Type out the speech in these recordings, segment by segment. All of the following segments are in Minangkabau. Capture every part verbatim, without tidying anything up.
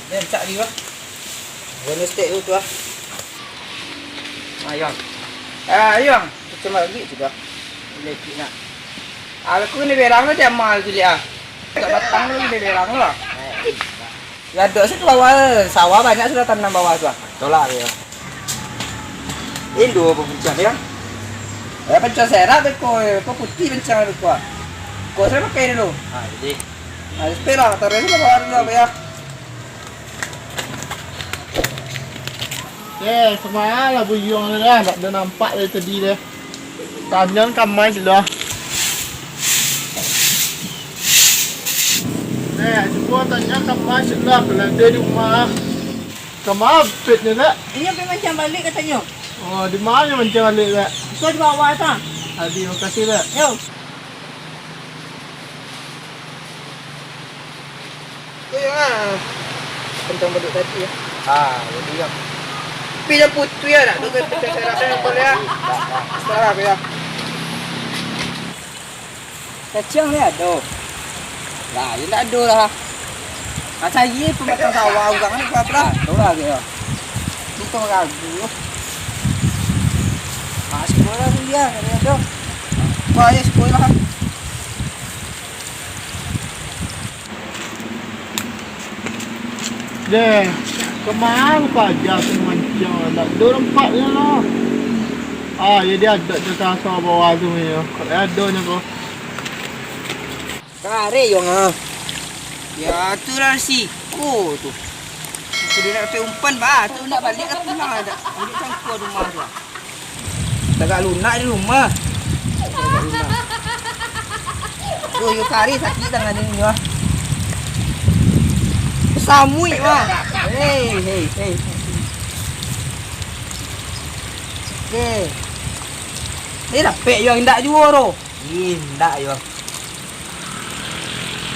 Rancak di, bah. Bonus tek tu, ah. Ayang. Ah, ayang. Macam lagi juga. Lagi nak. Aku ni berang tu dia mal tu dia. Tak batang tu dia berang tu lah. Ya, dok sih ke bawah, sawah banyak sudah tanam bawah tu, ah. Tolak dia. Indo apa pencang dia? Ya, pencang serak beko, beko putih pencang beko. Kok saya pakai dulu. Ah, jadi. Ah, spek lah, taruh dulu bawah dulu, apa ya? Eh, kemana lah buyuang tu dah? Tak ada nampak dari tadi dah. Tanyo kamai sudah. Eh, cuba tanyo kamai sudah. Kalau ada di rumah. Kamai apit ni, nak? Inyo pai mancang balik katanyo. Oh, di mana mancang balik, nak? Iko di bawah tu. Adi, makasih, nak. Yo. Tu yang ah, pencang baduk tadi ya. Ah, jadi yang. Tapi yang putih ya, nak tu kan pencang saya rasa yang boleh ya. Setelah apa ya? Cacing ni ado. Lah, ya ndak ado lah. Masa iya pematang sawah urang ni berapa lah? Ado lah dia. Itu ragu. Masuk lah dia, dia ado. Wah, ya sekolah. Deh, kemano paja tu mancang, ndak ado nampak nyo lah. Ah, jadi ado tu sasau bawah tu nyo. Kok ado nyo ko. Kareh yo ngah. Ya, tu lah siko tu. Sudah nak dapek umpan, bah, tu nak balik lah pulang dah. Ambil cangkua rumah tu. Tagak lunak di rumah. Tagak lunak. Tuh, yo kari sakik tangan ini, wah. Samuik, wah. Hei, hei, hei. Oke. Ini dapek yo indak juo, ro. Ih, indak yo.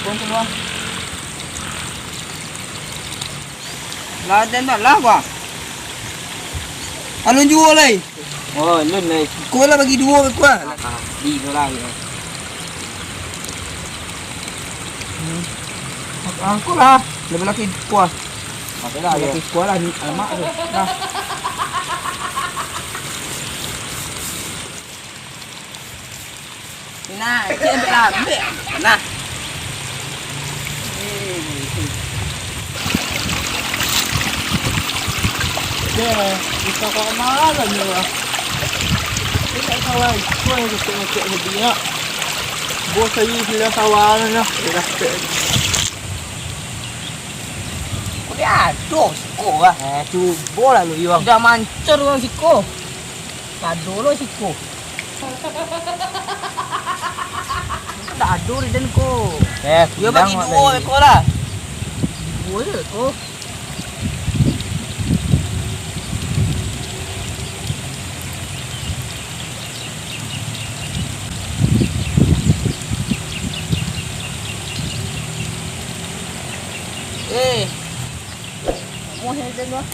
Pun semua. Lah, dan dah lah, wah. Alun juo lai. Oh, alun lai. Kau lah bagi duo ke kuah. Ah, ah, di tu lah, ya. Hmm. Aku lah, lebih lagi kuah. Oke lah, ya. Lebih kuah lah, ni, alamak tu. Nah. Nah, cik ambil lah, ambil. Nah. Deh, kita kau kemana lah ni lah? Ini tak salah, itu yang kita ngecek lebih nak. Bos saya sudah salah lah, dah. Dia dah pek. Kau dia aduh, siko lah. Eh, cubo lah lu, Yuang. Dah mancur orang siko. Kado lo siko. Ndak ado di den ko. Eh, yo bagi duo eko lah. Duo je ko. Eh. Muah den lah.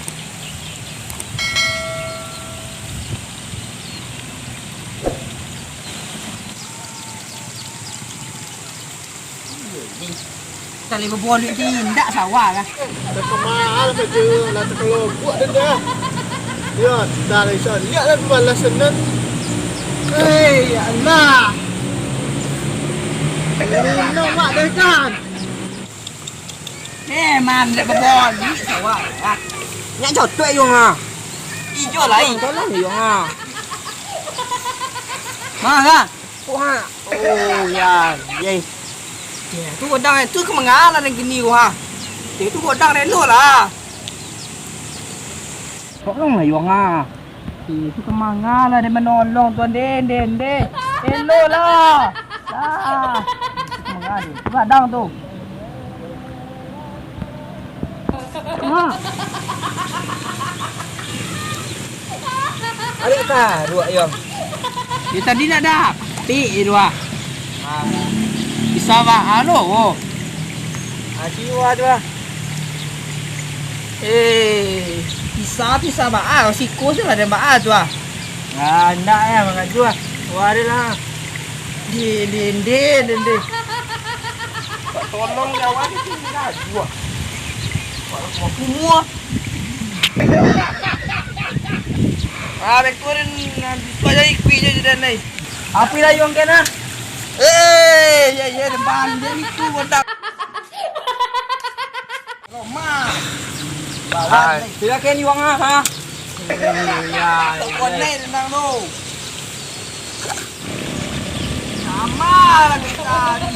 Tali baboleh di indak sawah lah. Takah mahal kerja lah, takah lobok den dah. Ya, dah lah, Isan. Lihat lah pembalas Senin. Hei, ya Allah. Ini mak deh kan. Eh, man, dek babon, duit sawah, ah. Nyak jotok, Yong, ah. Ijo lai. Tolong, Yong, ah. Mah, lah. Wah, oh, ya, ye. Ya, tu godang, tu ka manga lah nan kini, wah. Ya, tu godang relo lah. Tolong lah, Yong, ah. Eh, tu ka manga lah, den manolong tu, den, den, den. Elok lah. Lah. Ka manga tu. Tu gadang tu. Mak. Adik karuak, Yong. Dia tadi nak dapik, eh, tu, ah. Ah. Bisa baa lo, wo. Ah, siwa tu, ah. Eh, bisa, bisa baa, siko se lah den baa tu, ah. Ah, ndak, eh, mangadu, ah. Wari lah. Di, di, di, di, di. Tolong jawab itu, mangadu, ah. Kumua. Ah, betul, nah, bisuak jadi kuih je, jadi, nai. Api lah, Yong, kan, ah? Eh, ya, ya, depan dia itu, botak. Roma. Hai. Tidak kena Yong, ah, ha? Iya, iya. Konek tentang tu. Sama lah kita tadi.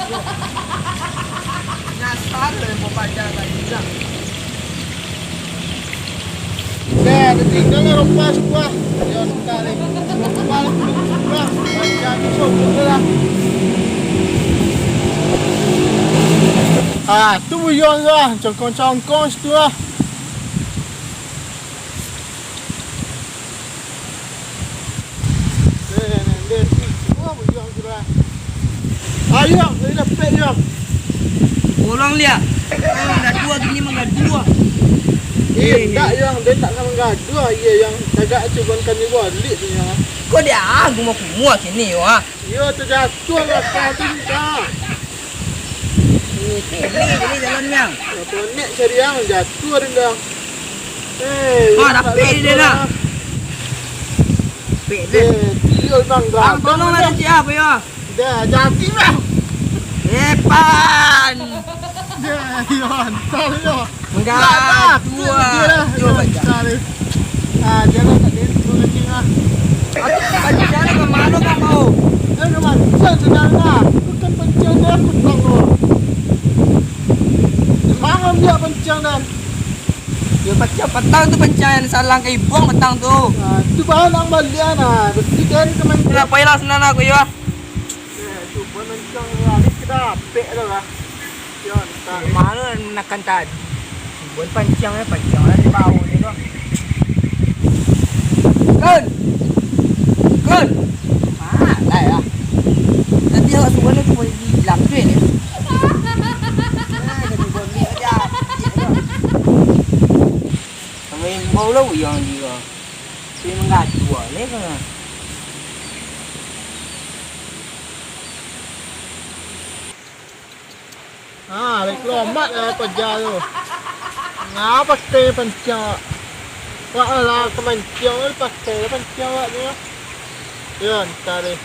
Nyasar lah yang mau baca tadi dah. Dah, dah tinggal lah rompas buah. Ya, entah lah. Rompas buah. Baca tu sobok lah. Ah, tu buyuang tu lah. Congkong-congkong situ lah. Ayo, ayo, dapek, yo. Pulang liak. Manggaduah gini, manggaduah. Eh, eh, ndak, yo, dia ndak ka manggaduah, iyo, yo. Tagak cuban kami baliak tu, yo. Kok dia aku mau kumua kini, yo, ah? Iyo, tajatuah lah kau tu, ndak. Eh, pilih, pilih jalan, Yang. Apa nek cari yang jatuah, Rendang? Eh, ah, yang tapi tak dia jatuah nak. Pik dia. Eh, iyo, Bang, Bang, tolong lah, cik, apa ya? Dah, jati, Bang. Epan. Dah, iyo, antar, iyo. Enggak, dah, dua. Iyo, iyo, antar, eh. Ah, dia lah tak boleh turun lagi lah. Aku pancing lah, ke mana, Bang, kau? Eh, ke mana? Pancing, Rendang, lah. Bukan pancing dia, aku, Bang, kau. Mangan dia pancing, Dan. Yo, pancing patang tu, pancing yang salang ka ibuang patang tu. Ah, tu bahan ang balian, ah. Berarti den ka main. Lah, pailah sinan aku, yo. Eh, cubo mancang lari ka dapek tu lah. Yo, entah. Mano nakan tadi? Cubo pancing lah, pancing lah di bawah ni tu. Kun! Kun! Ah, lah, yo. Nanti awak suruah ni, aku boleh bilang tu ni. Main bola uyang juga. Saya menggaduh leh kau. Ah, lai kelomak lah paja tu. Ngapa pakai pancing? Wak lah kemancing pakai pancing wak tu. Ya, entah deh.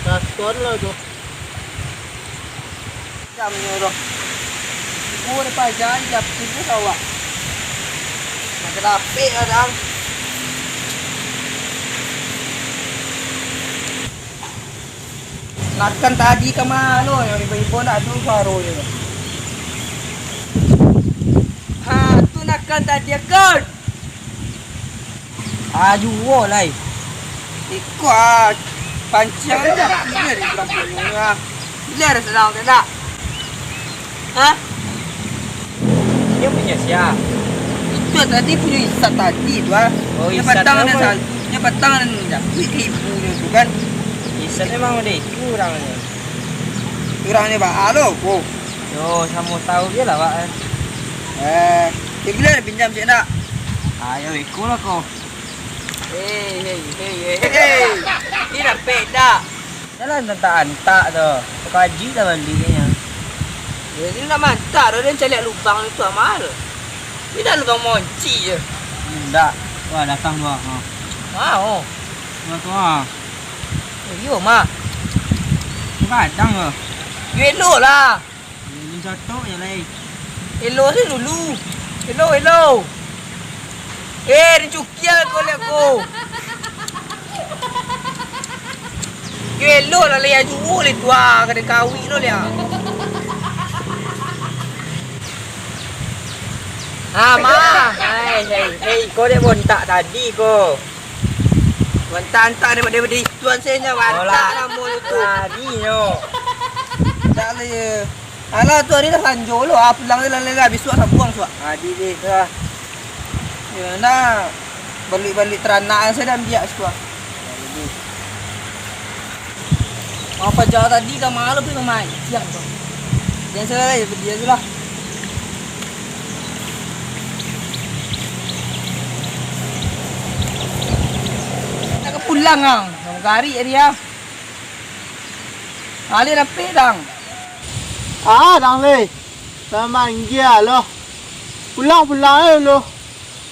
Kasar lah tu. Jam nyo doh. Ibu ni pajan jam tujuh awak. Nak ka dapek lah, dang. Nakan tadi ka mano nyo, ibo-ibo nak tu suaro nyo. Ha, tu nakan tadi, Akun. Ah, juo lai. Iko, ah, panciang aja. Bila di kampuang ni, ah? Bila ada sedang tak? Hah? Dia punya sia? Itu tadi punya Isan tadi tu, ah. Oh, Isan patang ada apa? Sal-, dia patang ada minyak. Duit ke ibu dia tu, kan? Isan memang ada itu orangnya. Orangnya bah, alo, oh. Yo, samo tahu je lah, Pak, eh. Eh, dia bila ada pinjam cik nak? Ayo, iko lah kau. Hei, hei, hei, hei, hei. Ni dapek tak? Dah lah antak-antak tu. Pakaji lah baliknya. Ya, dia nak mantak tu, dia caliak lubang tu amal. Ni dah lubang monci je. Indak. Wah, datang dua. Ha. Mau. Dua tu, ha. Eh, yo, mah. Gadang ke? Yo, elok lah. Ini jatuh je lai. Elok je dulu. Elok, elok. Eh, dicukia kau lihat ko. Yo, elok lah, lai juo lai tu ah. Kada kawin lo lihat. Ah, mah. Hai, hai, hai. Kau dek bontak tadi ko. Mantap-mantap daripada, daripada tuan saya nyo, mantap namo tu. Tadi nyo. Tak lah ya. Alah tu hari dah sanjo lo, ah, pulang lah, lah, lah, bisuak sabuang suak. Tadi deh dah. Ya, nah. Balik-balik teranak saya dah ambiak suak. Apa jauh tadi ka malu pi mamancing tu. Jangan salah lah, ya, dia tu lah. Nak ka pulang, ang. Nak garik dia. Alih lapik, dang. Ah, dang leh. Tamanggia loh. Pulang, pulang ayo lo.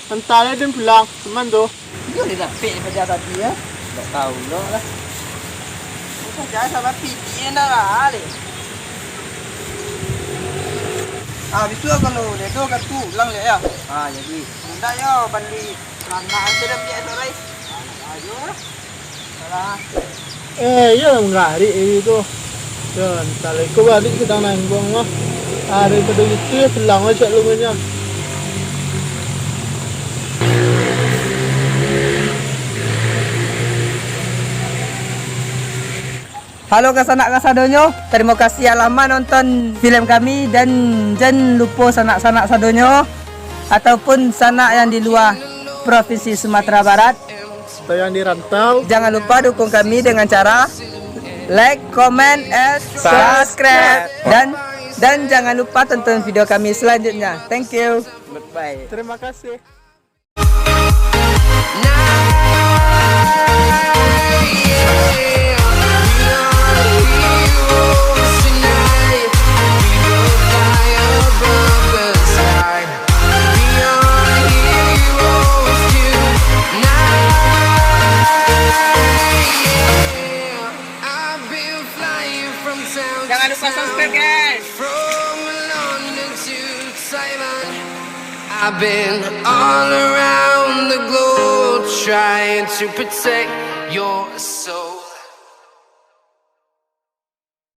Antar lah den pulang, aman tu. Iyo, dia dapek daripada tadi, ya. Tak tahu lo lah. Bukan biasa, tapi dia nak lah, leh. Ah, bitu lah kalau redo ka tu, pulang leh, ya. Ah, jadi. Ndak, yo, bali. Anak tu dah biasa, guys. Ayo lah. Salah. Eh, iyo lah manggarik hari tu. Yo, antar lah iko balik sadang nangguang mah. Ari tadi itu yo pulang lah cak lumanya. Halo kasanak kasadonyo, tarimo kasih alah manonton filem kami, dan jan lupo sanak-sanak sadonyo ataupun sanak yang di lua Provinsi Sumatera Barat atau yang di rantau. Jangan lupa dukung kami dengan cara like, comment, and subscribe. Dan, dan jangan lupa tonton video kami selanjutnya. Thank you. Bye. Terima kasih. Jangan lupa subscribe, guys. I've been all around the globe trying to protect your soul.